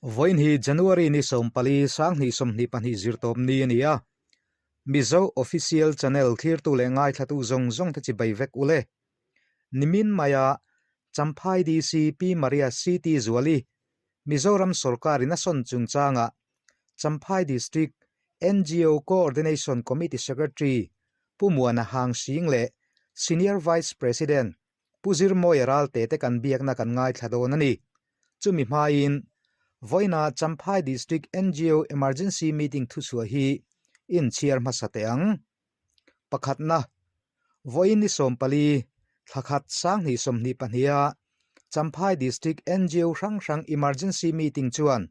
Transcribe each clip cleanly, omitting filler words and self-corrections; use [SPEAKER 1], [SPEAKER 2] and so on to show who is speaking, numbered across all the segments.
[SPEAKER 1] Vawiin hi January ni 14 2022 zirtawp ni a ni a, Mizo Official Channel thlirtu leh ngaithlatu zawng zawng te chibai vek u le. Nimin maia Champhai DC Pi Maria CT Zuali, Mizoram sawrkarin a sawn chungchangah Champhai District ngo Coordination Committee Secretary Pu Muana Hang Sing leh Senior Vice President Pu Zirmawia Ralte te kan biakna kan ngaithla dawn a ni. Chumi hmain vawiina Champhai District ngo Emergency Meeting thuchhuah hi inchhiar hmasa teh ang. Pakhatna, vawiin ni 14, thla khat 2022 a Champhai District ngo hrang hrang Emergency Meeting chuan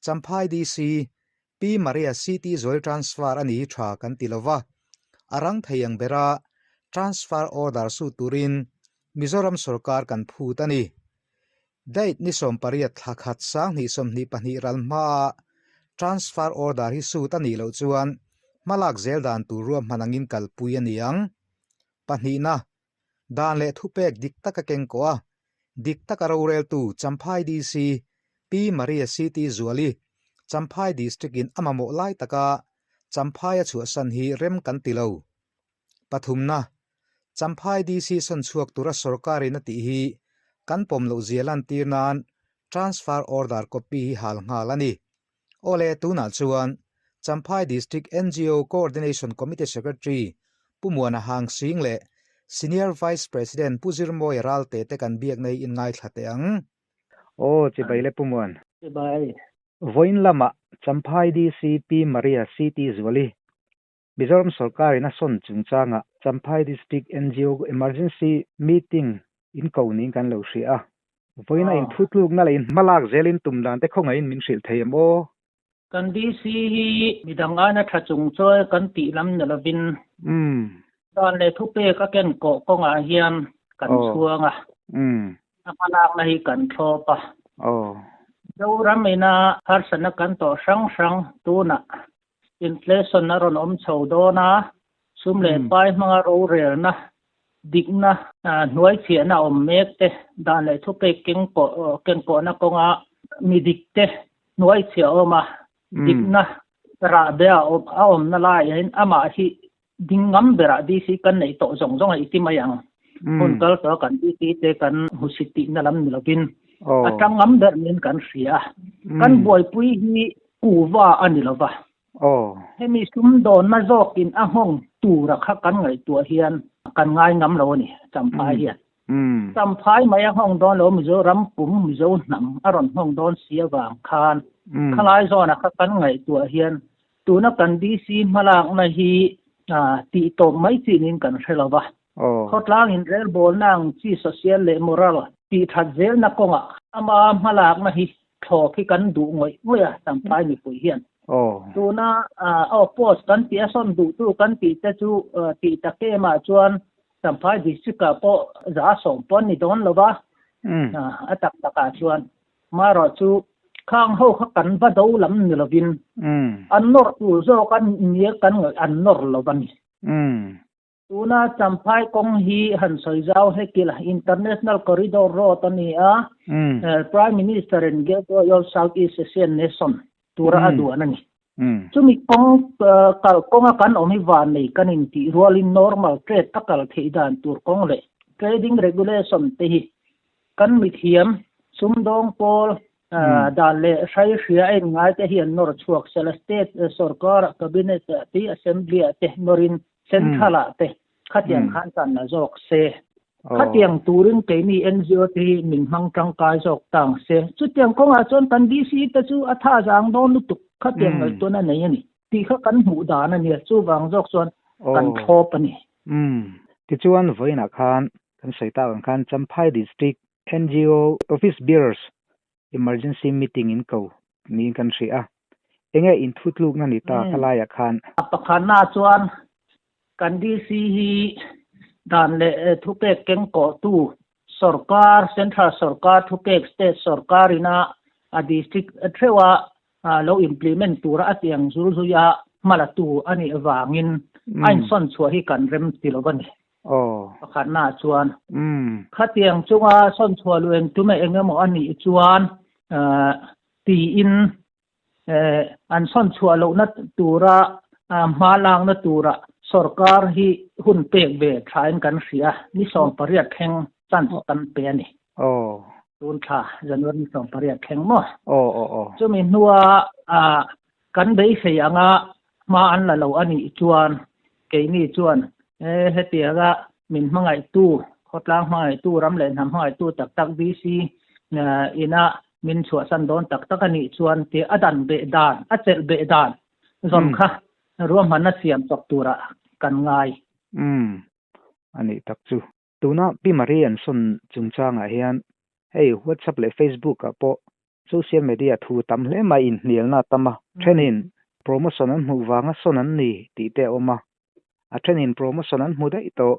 [SPEAKER 1] Champhai DC Pi Maria CT Zual transfer a ni hi tha kan ti lova, a rang thei ang bera transfer order sut turin Mizoram sorkar kan phut a ni. Date ni 18 thla khat 2022 ral hmaa transfer order hi sut a nih loh chuan hmalak zel dan tur ruahman angin kalpui a ni ang. Pahnihna, Dan leh thupek dik taka keng kawh a, dik taka roreltu Champhai DC Pi Maria CT Zuali, Champhai District in a mamawh lai taka Champhai a chhuahsan hi rem kan ti lo. Pathumna, Champhai DC sawn chhuak tura sawrkarin a tih hi kan pawm loh zia lantir nan transfer order copy hi hal nghal a ni. Awle, tunah chuan Champhai District ngo Coordination Committee Secretary Pu Muana Hang Sing leh Senior Vice President Pu Zirmawia Ralte te kan biak nei in ngaithla teh ang. Aw, chibai le Pu Muan.
[SPEAKER 2] Chibai.
[SPEAKER 1] Vawiin lamah Champhai DC Pi Maria CT Zuali Mizoram sawrkarin a sawn chungchangah Champhai District ngo Emergency Meeting in ko niin kan lo hria a. Vawiin a inthutlukna leh inhmalak zelin tum dan te khawngaihin min hrilh thei em aw?
[SPEAKER 2] Kan DC hi midang aina tha chung chawi kan tih lam ni lovin dan leh thupek a ken kawh kawngah hian kan chhuang a, a hmalakna hi kan thlawp a. Zoram ina harsatna kan tawh hrang hrang tunah Inflation a rawn awm chho dawn a, sum leh pai hmanga rorelna, dikna, hnuaichhiahna a awm mek te, dan leh thupek keng pawh ken pawhna kawnga mi dik te hnuaichhiah a awm a, dikna rahbe a awm a awmna laiin amah hi ding ngam berah DC kan neih tawh zawng zawng a i ti mai ang. Hun kal tawh a kan DC te kan hmusit tihna lam ni lovin a tang ngam ber niin kan hria a. Kan buaipui hi kuva a ni lova. Hemi sumdawnna zawkin a nghawng tura kha kan ngaihtuah hian kan ngai ngam lo a ni, Champhai hian. Champhai mai a nghawng dawn lo, Mizoram pum, Mizo hnam a rawn nghawng dawn si avang khan khalai zawna kha kan ngaihtuah hian tuna kan DC hmalakna hi tih tawp mai chi niin kan hre lo va. Khawtlang inrelbawlna ang chi social leh moral tih that zelna kawngah ama hmalakna hi thlawp hi kan duh ngawih ngawih a, Champhai mipui hian. Tuna aw post kan tih a sawn duhtu kan tih te chu tih tak emah chuan Champhai district ah pawh 10% pawh an ni dawn lo va, a tak takah chuan. Marawh chu khang ho kha kan va do lam ni lovin an nawr tur zawk a nia kan ngaih an nawr lo a ni. Tuna Champhai kawng hi han sawi zau hlek ila, International Corridor Road a ni a, Prime Minister in Gateway of South East Asian Nation tura a duan a ni. Chumi kawng kal kawnga kan awm hi vannei kan intih rualin normal trade a kal theih dan tur kawng leh trading regulation te hi kan mithiam sumdawng pawl dan leh hrai hria a inngai te hi an nawr chhuak sela state sorkar ah cabinet ah te assembly ah te nawrin central ah te khatiang khan tan la zawk se. Khatiang turin keini ngo te hi min hmang tangkai zawk tang se. Chutiang kawngah chuan kan DC te chu a tha zang dawn lutuk khatiang ngaihtuahna nei a ni tih kha kan hmuh dan a nia. Chuvang zawk chuan kan thlawp a ni.
[SPEAKER 1] Umm. Tichuan vawiinah khan kan sawi tak ang khan Champhai District ngo Office Bearers Emergency Meeting in ko niin kan hria a. Enge inthutlukna ni ta ka laiah khan?
[SPEAKER 2] A pakhatna chuan Kan DC hi dan leh thupek kengkawhtu sorkar, Central sorkar thupek State sorkar ina a district theuha lo implement tura a tiang zul zuia hmalatu a nih avangin a insawn chhuah hi kan rem ti lo a ni. Pakhatna chuan khatiang chunga sawn chhuah luh engtume engemaw a nih chuan. tiin an sawn chhuah lohna tura hma lakna tura sorkar hi hun pek ve thain kan hria ni 18 thleng chance kan pe a ni. Tun thla January ni 18 thleng maw? Chumi hnua kan beisei anga hma an la lo a nih chuan keini chuan hetianga min hmangaihtu, khawtlang hmangaihtu, ram leh hnam hmangaihtu tak tak VC ina min chhuahsan dawn tak tak a nih chuan tih a dan beh dan, a chelh beh dan zawm kha ruahmanna siam chawp turah kan ngai.
[SPEAKER 1] Umm, a nih tak chu. Tuna Pi Marie an sawn chungchangah hian hei WhatsApp leh Facebook ah pawh social media thu tam hle mai inhnialna a tam a, thenin promotion an hmuh vanga sawn an ni tih te a awm a, a thenin promotion an hmu daih tawh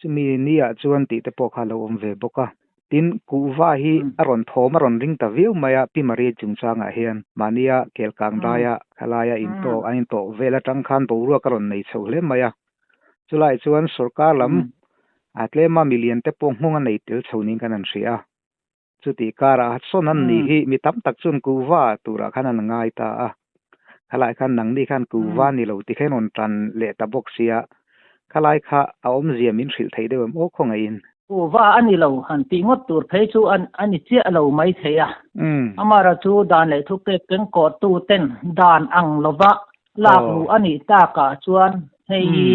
[SPEAKER 1] chumi ni ah chuan tih te pawh kha a lo awm ve bawk a. Tin, kuhva hi a rawn thawm a rawn ring ta viau mai a Pi Marie chungchangah hian mahnia kelkang daia khalaia intawh an intawh vel atang khan boruak a rawn nei chho hle mai a. Chulai chuan sorkar lam a tlema milian te pawh nghawng a nei tel chho niin kan han hria a. Chutih karah sawn an nih hi mi tam tak chuan kuhva turah khan an ngai ta a. Khalai khan nangni khan kuhva ni lo ti kha in rawn tan leh ta bawk sia. Khalai kha a awmzia min hrilh theih deuh em aw khawngaihin.
[SPEAKER 2] Kuhva a ni lo han tih ngawt tur phei chu a ni chiah lo mai thei a. Amara chu dan leh thupek kengkawh tu ten dan ang lova Lak luh a nih takah chuan hei hi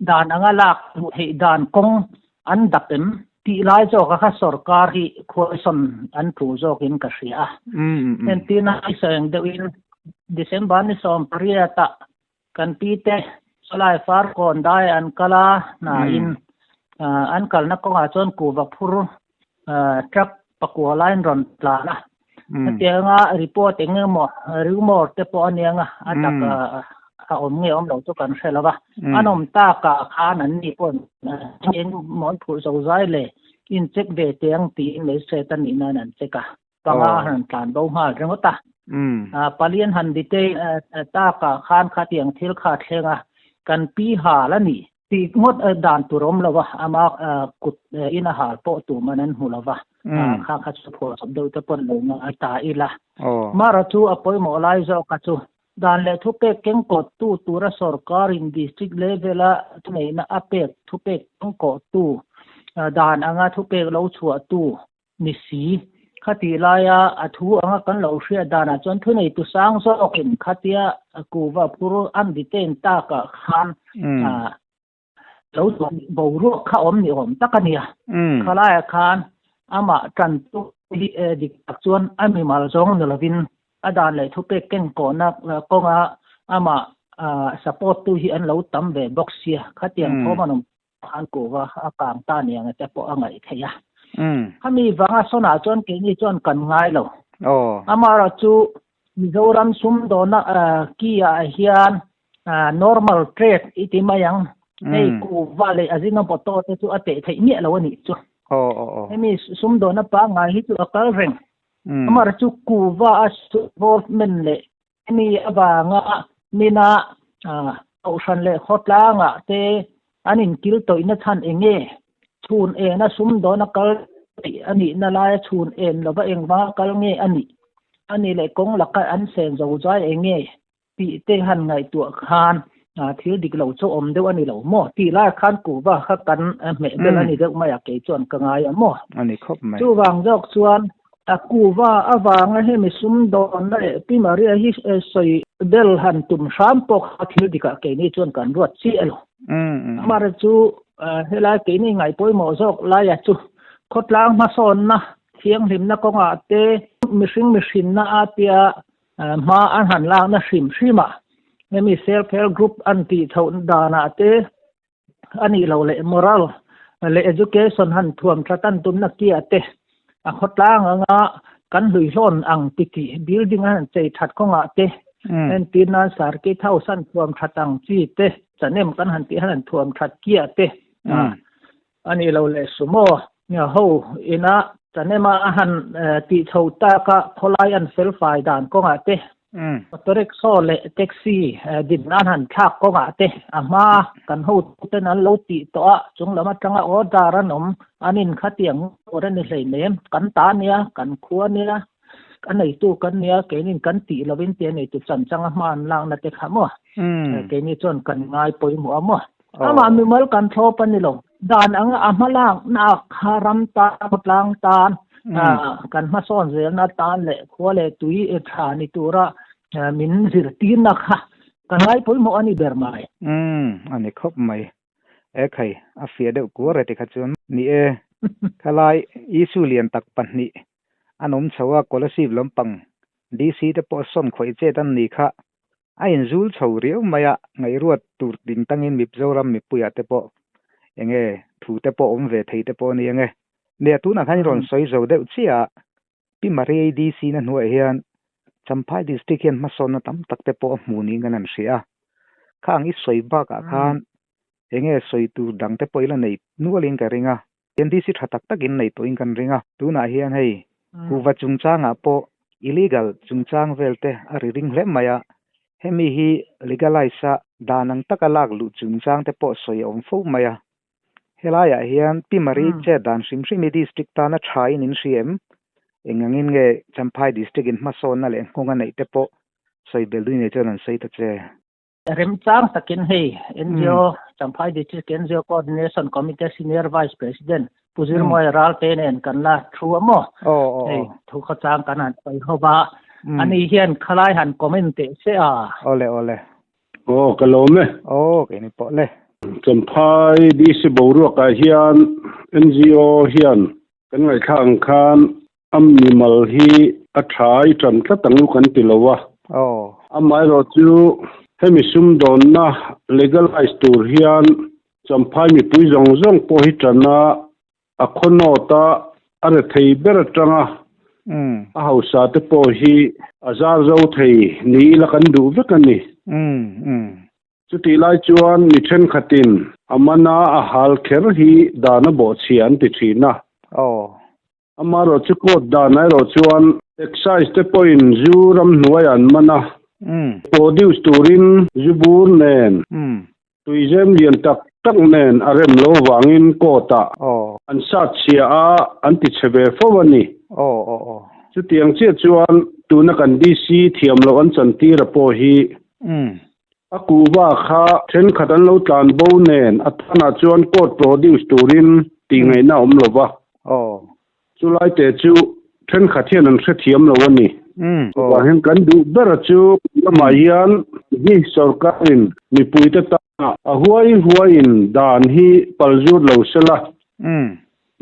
[SPEAKER 2] dan anga lak luh theih dan kawng an dap em tih lai zawka kha sorkar hi khuaisawn an thu zawkin ka hria a. Entirna i sawi ang deuhin December ni 18 ah kan pi te sawlai Farkawn dai an kal a hnain an kalna kawngah chuan kuhva phur truck pakua laiin rawn tlan a. Hetianga report eng emaw rumor te pawh a nia nga a tak a awm nge awm lo chu kan hre lo va. An awm takah khan an ni pawh eng emaw an phurh zo zai le in check ve teh ang tiin magistrate a nih nan an check a. Panga han tlan bo nghal ringawt a. Palian han detail takah khan khatiang thil kha a thleng a kan pi hal a nih. Tih ngawt dan tur awm lo a, ama kut in a hal pawh tum an an hmu lo va, kha kha chu phuahchawp deuh te pawn lo ngai ta ila. Mara chu a pawimawh lai zawk a chu dan leh thupek kengkawttu tura sorkarin district level-a thuneihna a pek thupek kengkawhtu dan anga thupek lo chhuahtu Ni si, khatih laia a thu anga kan lo hriat danah chuan thuneitu sang zawkin khatia kuhva phur an detain takah khan lo boruak kha awm ni awm tak a nia. Khalaiah khan amah tantu hi dik tak chuan a mimal zawng ni lovin a dan leh thupek kenkawhna kawnga amah support tu hi an lo tam ve bawk sia. Khatiang thawm an awm Khan kuhva a kang ta niang te pawh a ngaih theih a. Khami vanga sawnah chuan keini chuan kan ngai lo. Amaherawh chu Mizoram sumdawna ki ah hian normal trade i ti mai ang. Hei kuhva leh Ajinomoto te chu a teh theih miah lo a nih chu. Hemi sumdawna pangngai hi chu a kal reng. Amaherawh chu kuhva a involvement leh Hemi avanga mina kohhran leh khawtlangah te an inkil tawihna chhan eng nge? Chhun ena sumdawna kal theih a nihna laia chhun en lova engvanga kal nge a nih? A nih leh kawng laka an sen zozai eng nge? tih te han ngaihtuah khan thil dik lo chu awm deuh a ni lo maw? Tih laiah khan kuhva kha kan hmeh bel a ni deuh mai a, kei chuan ka ngai a maw?
[SPEAKER 1] A ni khawp mai.
[SPEAKER 2] Chuvang zawk chuan A kuhva avanga hemi sumdawnna leh Pi Maria hi sawi bel han tum hram pawh kha thil dikah keini chuan kan ruat chiah lo. Amara chu helai keini ngaih pawimawh zawk laia chu khawtlang hmasawnna thianghlimna kawngah te mihring mihrinna a tia hma an han lakna hrim hrimah hemi self help group an tih chhoh danah te A nih loh leh moral leh education han thuam that an tumna kia te a khawtlang anga kan hluihlawn ang ti tih building a han chei that kawngah te entir nan circuit house an thuam that ang chi te chanem kan han tih han thuam that kia te a nih loh leh sumo ho ina chanema a han tih chho taka khawlai an felfai dan kawngah te Auto rickshaw leh taxi din nan han thlak kawngah te a hma kan hotuten an lo tih tawh a, chung lam atanga order an awm an in khatiang tur a ni hleinem, kan ta nia, kan khua nia. A neitu kan nia, keinin kan tih lovin tia neitu chan changa hma an lakna te kha maw? Keini chuan kan ngai pawimawh a maw? Amah mimal kan thlawp a ni lo. Dan anga a hma lakna kha ram tan, khawtlang tan, kan hmasawn zelna tan leh khua leh tui tha ni tura min zirtirna kha kan ngai pawimawh a ni ber mai.
[SPEAKER 1] Umm, a ni khawp mai. E khai, a fiah deuh kuar e tikha chuan. Ni e, khalai issue lian tak pahnih an awm chho a, Kolasib lampang DC te pawh sawn khawih chet an ni kha a inzul chho riau mai a, ngaihruat tur ding tangin Mizoram mipuiah te pawh enge thu te pawh awm ve thei te pawh a ni ange. Nia, tunah khan i rawn sawi zo deuh chiah a, Pi Maria DC na hnuaiah hian Champhai District hian hmasawnna tam tak te pawh a hmu niin kan han hria a. Khang i sawi bakah khan enge sawi tur dang te pawh i la nei nualin ka ring a. Hian DC tha tak takin nei tawhin kan ring a. Tunah hian hei kuhva chungchangah pawh illegal chungchang vel te a ri ring hle mai a. Hemi hi legalize a dan ang taka lak luh chungchang te pawh sawi a awm fo mai a. Helaiah hian Pi Marie chet dan hrim hrim hi District tana tha in in hria em? Eng angin nge Champhai District in hmasawnna leh nghawng a neih te pawh sawi bel duh nei chuan an sawi ta che.
[SPEAKER 2] Remchang takin hei NGO Champhai District NGO Coordination Committee Senior Vice President Pu Zirmawia Ralte nen kan la thu a maw? Hei thu khawchang kan han sawi ho va, ani hian khalai han comment teh se a.
[SPEAKER 1] Awle awle.
[SPEAKER 3] Aw, ka lawm e.
[SPEAKER 1] Aw, keini pawh le.
[SPEAKER 3] Champhai DC boruakah hian NGO hian kan ngaihthlak ang khan a mimal hi a tha i tan tlat ang u kan ti lo a.
[SPEAKER 1] Aw.
[SPEAKER 3] Amaherawh chu hemi sumdawnna legalize tur hian Champhai mipui zawng zawng pawh hi tana A khawnawta a rethei ber atanga a hausa te pawh hi a zar zo thei ni ila kan duh vek a ni. Chutih lai chuan mi thenkhatin a mana a hal kher hi dan a bawhchhia an ti thin a. Amaherawh chu court dan erawh chuan excise te pawhin zu ramhnuai an man a, produce turin zu bur nen Tuizem lian tak tak nen a rem lo vangin court ah an sat chhia a, an ti chhe ve fo a ni. Chutiang chiah chuan tuna kan DC thiam loh an chantir a pawh hi a kuhva kha thenkhat an lo tlan bo nen a tanah chuan court produce turin tih ngaihna a awm lo va. Chulai te chu thenkhat hian an hrethiam lo a ni. Chuvang hian kan duh ber chu lamah hian hi sorkarin mipuite tana a huai huaiin dan hi palzut lo sela,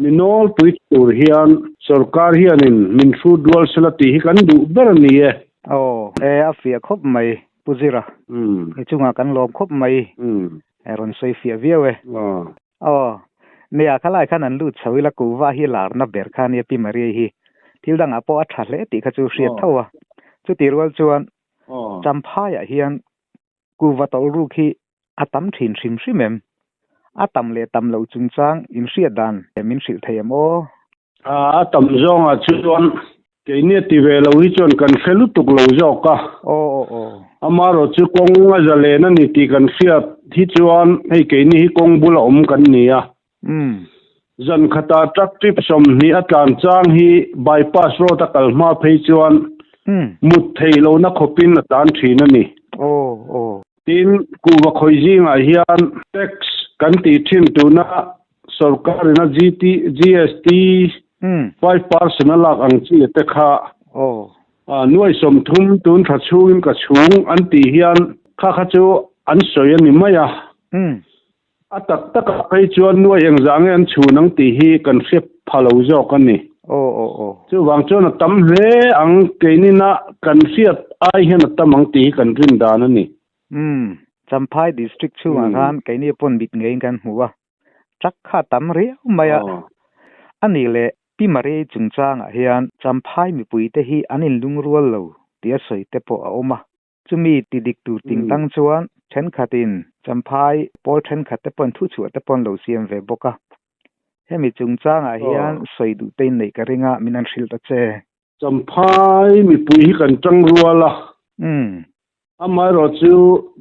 [SPEAKER 3] mi nawlpui tur hian sorkar hianin min hrut rual sela tih hi kan duh ber a ni e.
[SPEAKER 1] Aw, e a fiah khawp mai Pu Zira. I chungah kan lawm khawp mai. Rawn sawi fiah viau e. Aw, nia khalai khan an lut chho ila kuhva hi larna ber kha ania Pi Maria hi thil dangah pawh a tha hle tih kha chu hriat tho a. Chutih rual chuan Champhaiah hian kuhva tawlh ruk hi a tam thin hrim hrim em? A tam leh tam loh chungchang inhriat dan min hrilh thei em aw?
[SPEAKER 3] A tam zawngah chuan keini a ti ve lo hi chuan kan hre lutuk lo zawk a. Amaherawh chu kawng a zalen a ni tih kan hriat hi chuan hei keini hi kawng bula awm kan ni a. Zan khatah truck trip 20 a tlan chang hi bypass road a kal hma phei chuan mut theih lohna khawpin a tlan thin a ni. Tin, kuhva khawih zingah hian tax kan tih thin tuna Sorkarin a GT, GST 5% a lak ang chi te kha nuai 30 tun tha chhungin ka chhung an tih hian kha kha chu an sawi a ni mai a. A tak takah phei chuan nuai engzah nge an chhun ang tih hi kan hre pha lo zawk a ni. Chuvang chuan a tam hle ang keinina kan hriat ai hian a tam ang tih hi kan rin dan a ni.
[SPEAKER 1] Champhai District chhungah khan keini pawn mit ngeiin kan hmu a. Truck kha a tam riau mai a. A nih leh Pi Maria-i chungchangah hian Champhai mipuite hi an inlungrual lo tih a sawi te pawh a awm a. Chumi ti dik tur ting tang chuan thenkhatin Champhai pawl thenkhat te pawhin thuchhuah te pawh an lo siam ve bawk a. Hemi chungchangah hian sawi duh te inneih ka ring a, min an hrilh ta che.
[SPEAKER 3] Champhai mipui hi kan tang rual a. Amaherawh chu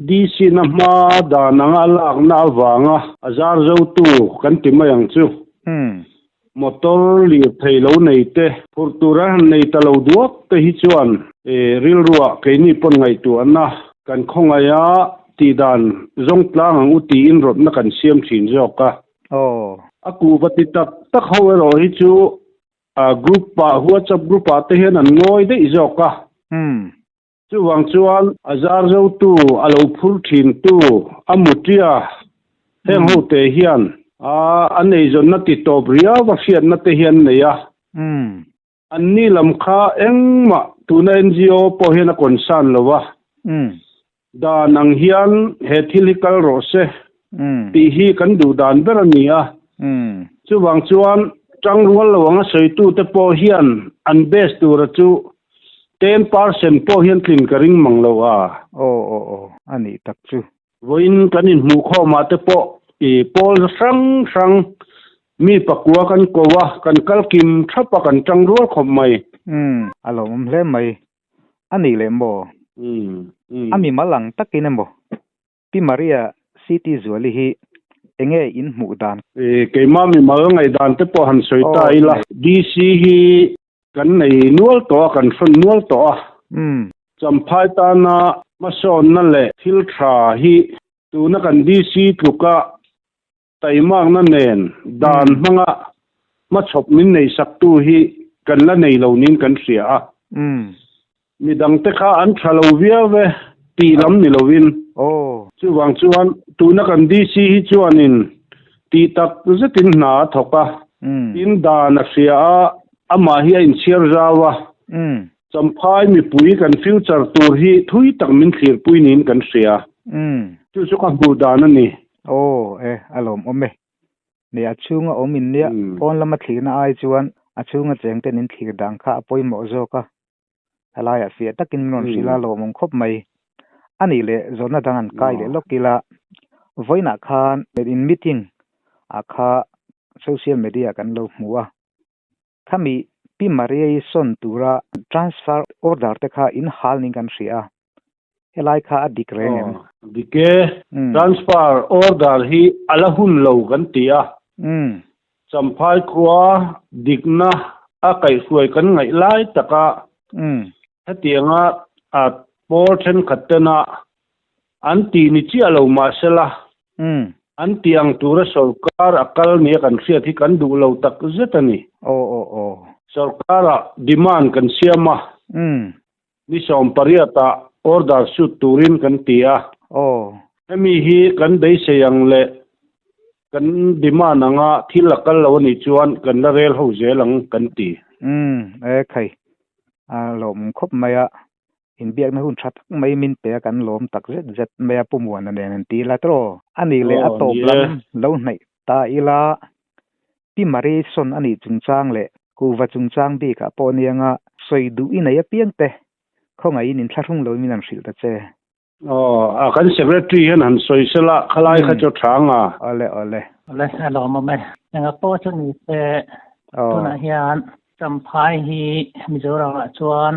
[SPEAKER 3] DC na hma dan anga a lakna avanga a zar zotu kan ti mai ang chu. Motor lirthei lo nei te, phurh tur an han nei ta lo duak te hi chuan rilruah keini pawn ngaihtuahna kan khawngaih a tih dan zawng tlang ang u tiin rawtna kan siam thin zawk a. A kuhva ti tak tak ho erawh hi chu group ah WhatsApp group ah te hian an ngawi daih zawk a. Chuvang chuan a zar zotu, a lo phur thintu, a mutia heng hote hian an eizawnna ti tawp riau a hriatna te hi an nei a. Anni lam kha engmah tuna NGO pawh hian a concern lo a. Dan ang hian he thil hi kal rawh se tih hi kan duh dan ber a ni a. Chuvang chuan tangrual lo anga sawitute pawh hian an base tura chu 10% pawh hian tlin ka ring mang lo a.
[SPEAKER 1] Aw aw aw, a nih tak chu.
[SPEAKER 3] Vawiin kan inhmuh khawmah te pawh i pawl hrang hrang mi pakua kan ko a, kan kal kim thap a, kan tang rual khawp mai.
[SPEAKER 1] Umm, a lawmawm hle mai. A nih leh maw?
[SPEAKER 3] Umm, umm.
[SPEAKER 1] A mimal ang takin emaw? Pi Maria CT Zuali hi enge in hmuh dan?
[SPEAKER 3] I keimah mimal ngaihdan te pawh han sawi ta ila. DC hi Kan nei nual tawh a, kan hrawn nual tawh a. Champhai tana hmasawnna leh thil tha hi tuna kan DC tluka taimakna nen dan hmanga hmachhawp min neihsaktu hi kan la nei lo niin kan hria a. Midangte kha an tha lo viau e tih lam ni lovin. Chuvang chuan tuna kan DC hi chuanin tih tak zetin hna a thawk a, tin dan a hria a, amah hi a inchhiar zau a. Champhai mipui kan future tur hi thui tak min thlirpui niin kan hria. Chu chu ka hmuh dan a ni.
[SPEAKER 1] Aw e, a lawmawm e. Nei a chhunga awm in nia, pawn lama thlirna ai chuan a chhunga cheng ten in thlir dan kha a pawimawh zawk a. Helaiah fiah takin min rawn hrilh a lawmawm khawp mai. A nih leh zawhna dang an kai leh lawk ila, vawiinah khan in meeting ah kha social media kan lo hmu a, khami Pi Maria-i sawn tura transfer order te kha in hal niin kan hria a, helai kha a dik reng em?
[SPEAKER 3] Dik e, transfer order hi a la hun lo kan ti a, Champhai khua dikna a kaihhruai kan ngaih lai taka hetianga pawl thenkhat tena an tih ni chiah lo mahsela an tih ang tura sawrkar a kal nia kan hriat hi kan duh lo tak zet a ni. Sawrkarah demand kan siam a, ni 18 ah order shoot turin kan ti a. Hemi hi kan beisei ang leh kan demand anga thil a kal lo a nih chuan kan la rel ho zel ang kan ti.
[SPEAKER 1] Umm, e khai, a lawmawm khawp mai a, inbiakna hun tha tak mai min pe a kan lawm tak zet zet mai a Pu Muana nen an ti ila tawh. A nih leh a tawp lam lo hnaih ta ila Pi Marie sawn a nih chungchang leh kuhva chungchang bikah pawh anianga sawi duh i nei apiang te khawngaihin inthlahrung lo min han hrilh ta che.
[SPEAKER 3] Aw, a kan secretary hian han sawi sela khalai kha chu tha anga.
[SPEAKER 1] Awle, awle.
[SPEAKER 2] Awle, a lawmawm e. Enga pawh chu ni se, tunah hian Champhai hi Mizoramah chuan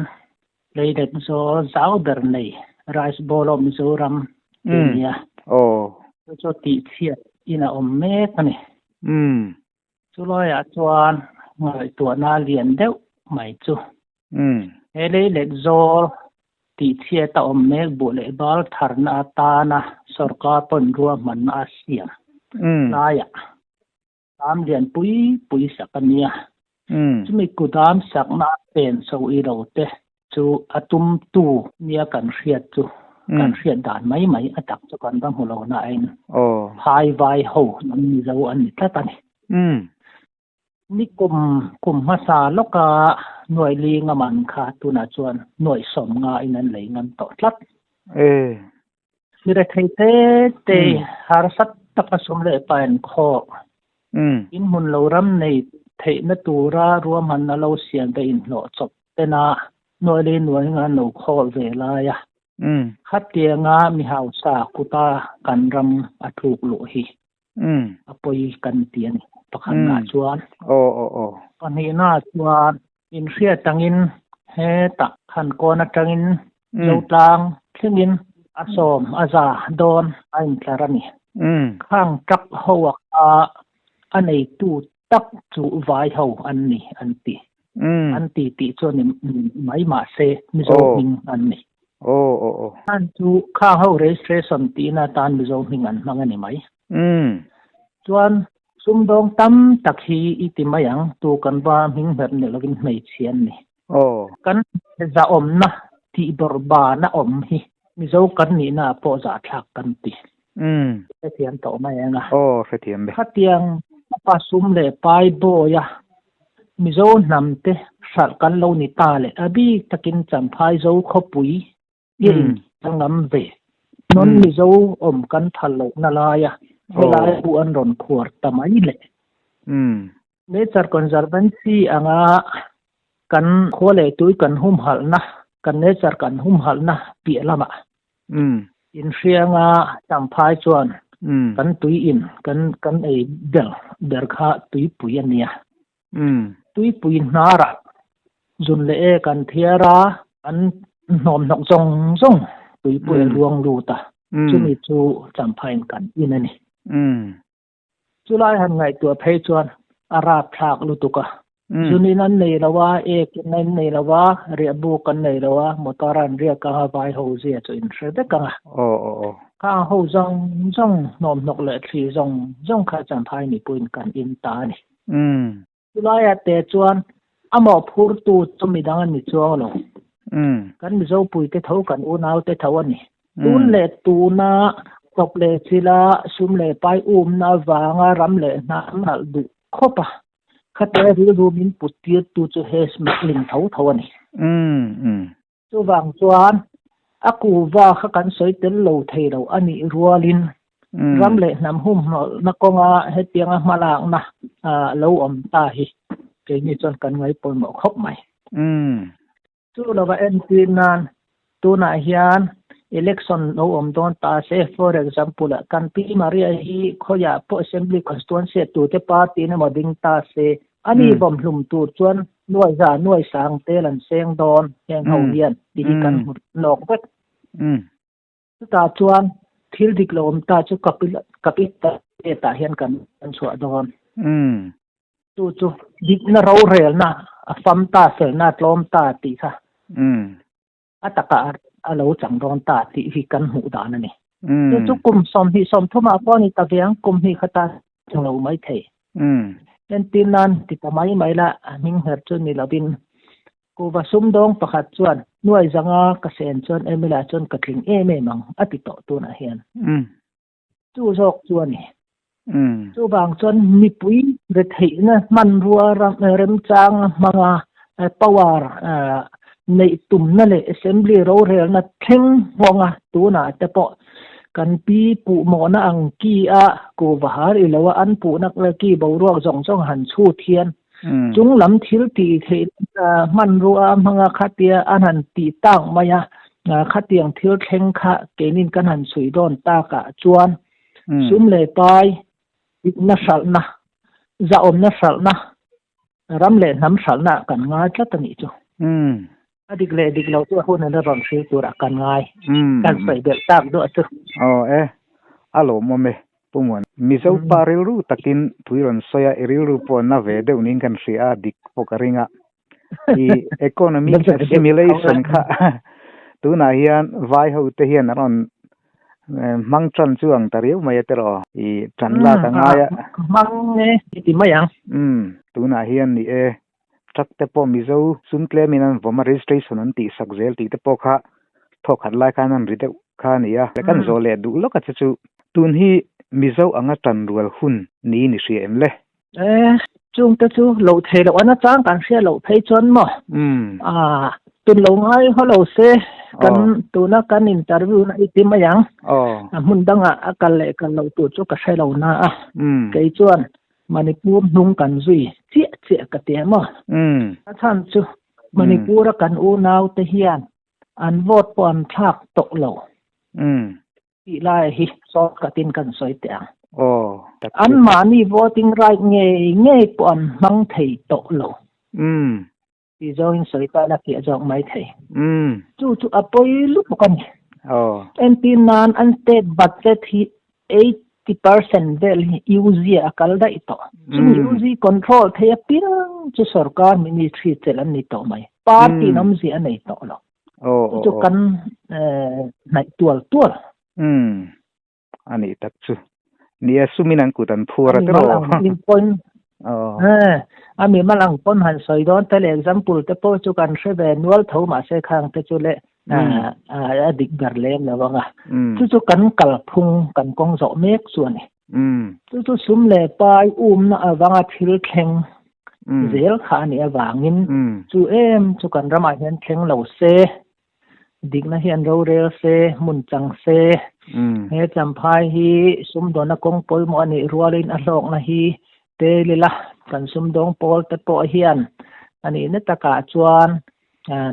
[SPEAKER 2] Leilet zawl zau ber nei Rice Bowl of Mizoram tih a ni a. Chu chu tihchhiat in a awm mek a ni. Chu laiah chuan ngaihtuahna lian deuh mai chu he leilet zawl tihchhiat a awm mek buh leh bal tharna atana sorkar pawn ruahmanna a siam laiah Dam lian pui pui sak a nia. Chumi kudam sakna a pen so i lo te chu a tumtu nia kan hriat chu kan hriat dan mai mai a tak chu kan va hmu lo nain phai vai ho an Mizo an ni tlat a ni. Ni kum kum hmasa lawka nuaih li ngam an kha tunah chuan nuaih 50 in an lei ngam tawh tlat. Mi rethei te te harsat taka sum leh pa in khaw in hmun lo ram nei theihna tura ruahmanna lo siam te inhlawh chawp tena nuai leh nuai nga an lo khawl ve lai a. Khatianga mi hausa kuta kan ram a tluk luh hi a pawi kan ti a ni. Pakhatna chuan pahnihna chuan Inhriat angin hetah Khankawn atangin Zotlang thlengin a sawm a za dawn a intlar a ni. Khang truck ho a kha a neitu tak chu vai ho an ni an ti. An ti tih chu ni mai mah se Mizo hming an ni. An chu khang ho registration tihna atan Mizo hming an hmang a ni mai. Chuan sumdawng tam tak hi i ti mai ang, tu kan va hming hmerh ni lovin hmeichhia an ni. Kan zahawmna tih bawrhbana awm hi Mizo kan nihna ah pawh zahthlak kan ti. Hrethiam tawh mai ang a.
[SPEAKER 1] Hrethiam be.
[SPEAKER 2] Khatiang pa sum leh pai bawia Mizo hnam te hralh kan lo ni ta leh a bik takin Champhai Zo khawpui i in ngam ve. Non Mizo awm kan thal lohna laia helai bu an rawn khuar ta mai le. Nature Conservancy anga kan khua leh tui kan humhalhna, kan nature kan humhalhna piah lamah inhrianga Champhai chuan kan tui in kan kan ei ber ber kha tuipui a nia. Tuipui hnarah zun leh e kan thiar a, an hnawmhnawk zawng zawng tuipui a luang lut a, chumi chu Champhaiin kan in a ni. Chulai han ngaihtuah phei chuan a rapthlak lutuk a. Zunin an nei lo a, ekin an nei lo a, riahbuk an nei lo a, motor an riak ang a, vai ho zia chu in hre vek ang a. Khang ho zawng zawng hnawmhnawk leh thli zawng zawng kha Champhai mipuiin kan in ta a ni. Chulaia te chuan a mawhphurtu chu midang a ni chuang lo. Kan Mizopuite tho, kan unaute tho a ni. Tun leh tuna chawp leh chila sum leh pai umna avanga ram leh hnam nalh duh khawp a, khatia rilru min put tirtu chu he smuggling tho tho a ni. Chuvang chuan a kuva kha kan sawi tel lo thei lo a nih rualin ram leh hnam humhnawlhna kawnga hetianga hmalakna lo awm ta hi keini chuan kan ngaih pawimawh khawp mai. Chu lova entir nan tunah hian election lo awm dawn ta se, for example ah kan Pi Maria hi khawiah pawh assembly constituency ah tute party in emaw ding ta se, ani vawmhlum tur chuan Nuai za nuai sang tel an seng dawn heng ho hian ti hi kan hmu lawk vek. Chutah chuan thil dik lo awm ta chu capital state ah hian kan chhuah dawn. Chu chu dikna rorelna a fam ta felna a tlawm ta tih kha a takah a lo chang dawn ta tih hi kan hmuh dan a ni. Chu chu kum 20 30 ah pawh a ni ta ve ang, kum hnih khat a chang lo mai thei. Entir nan ti ta mai mai la, a hming hmer chu ni lovin kuhva sumdawng pakhat chuan nuai zanga ka sen chuan Emila chuan ka tling em em ang a ti tawh tunah hian. Chu zawk chu a ni. Chuvang chuan mipui retheihna hmanrua remchang hmanga power neih tumna leh assembly rorelna thleng nghawng a tunah te pawh kan pi puhmawhna ang ki a kuhva har i lo a an puhna ki boruak zawng zawng han chhut hian chung lam thil tih theih hmanrua hmanga khatia an han tih tak mai a khatiang thil thleng kha keinin kan han chhui dawn takah chuan sum leh pai dikna hralhna zahawmna hralhna ram leh hnam hralhna kan ngai tlat a nih chu. A dik leh dik lo chu a hun a la rawn hril turah kan ngai. Kan sawi belh tak duah chu.
[SPEAKER 1] Aw e, a lawmawm e. Pu Muan, Mizo pa rilru takin tui rawn sawi a, i rilru pawh na ve deuh niin kan hria a, dik pawh ka ring a. I economic assimilation kha tunah hian vai ho te hian an rawn hmang tan chu ang ta riau mai a tiraw? I tan lak a ngai a.
[SPEAKER 2] Hmang e i ti mai ang.
[SPEAKER 1] Umm, tunah hian ni e, Truck te pawh Mizo sum tlemin an vawm a, registration an tih sak zel tih te pawh kha thawkhat lai khan an ri deuh kha a ni a. Kan zawh leh duh lawk a che chu tun hi Mizo anga tan rual hun niin i hria em le?
[SPEAKER 2] E, chung te chu loh thei loh an atang kan hria loh phei chuan maw? Aaa, tun lo ngai haw lo se kan tuna kan interview na i ti mai ang. A hmun dangah a kal leh kal loh tur chu ka hre lo na a. Kei chuan Manipur hnung kan zui chiah chiah ka ti em aw. A chhan chu Manipur a kan unau te hian an vote pawh an thlak tawh lo tih lai hi shortcut in kan sawi teh ang. An mahni voting right ngei ngei pawh an hmang thei tawh lo. Tih zawngin sawi tan a fiah zawk mai thei. Chu chu a pawi lutuk a ni. Entir nan an state budget hi 8. 60% vel hi UZ a kal daih tawh. Chumi UZ control thei apiang chu sorkar ministry chelh an ni tawh mai. Party in awmzia a nei tawh lo. Chu chu kan hnaih tual tual.
[SPEAKER 1] A nih tak chu. Nia sumin an kut an phuar a tiraw.
[SPEAKER 2] A mi mal ang pawn han sawi dawn te leh example te pawh chu kan hre ve nual tho mahse khang te chu leh a dik ber lem lo ang a. Chu chu kan kalphung kan kawng zawh mek chu a ni. Chu chu sum leh pai umna avanga thil thleng zel kha a nih avangin chu em chu kan ramah hian thleng lo se. Dikna hian rorel se, hmun chang se. He Champhai hi sumdawnna kawng pawimawh a nih rualin a hlawkna hi tel ila, kan sumdawng pawl te pawh hian a nihna takah chuan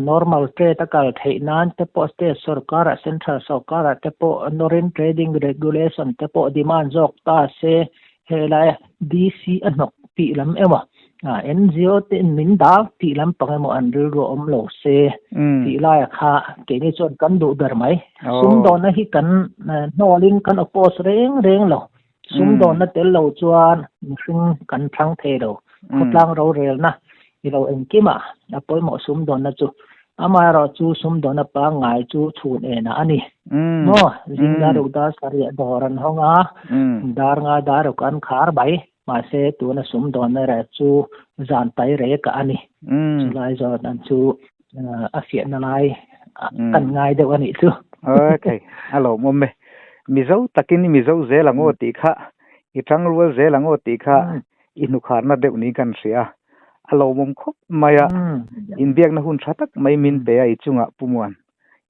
[SPEAKER 2] normal trade a kal theih nan te pawh state sorkarah, central sorkarah te pawh nawrin trading regulation te pawh demand zawk ta se, Helai DC a hnawk tih lam emaw, NGO te in min dal tih lam pang emaw an rilru a awm lo se tih laia kha keini chuan kan duh ber mai. Sumdawnna hi kan hnawlin kan oppose reng reng lo. Sumdawnna tel lo chuan mihring kan thlang thei lo. Khawtlang rorelna i lo engkimah a pawimawh sumdawnna chu. Amaherawhchu sumdawnna pangngai chu chhun enah a ni. Maw? Zing dar ruk dar sarih dawr an hawng a, dar nga dar ruk an khar mai. Mahse tuna sumdawnna erawh chu zan pai rekah a ni. Chulai zawn an chu a fiahna lai kan ngai deuh a nih chu.
[SPEAKER 1] Okay, a lawmawm e. Mizo takin i Mizo zel ang aw tih kha, i tangrual zel ang aw tih kha i hnukharna deuh niin kan hria a, a lawmawm khawp mai a, inbiakna hun tha tak mai min pe a i chungah Pu Muan,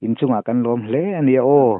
[SPEAKER 1] in chungah kan lawm hle a nia aw.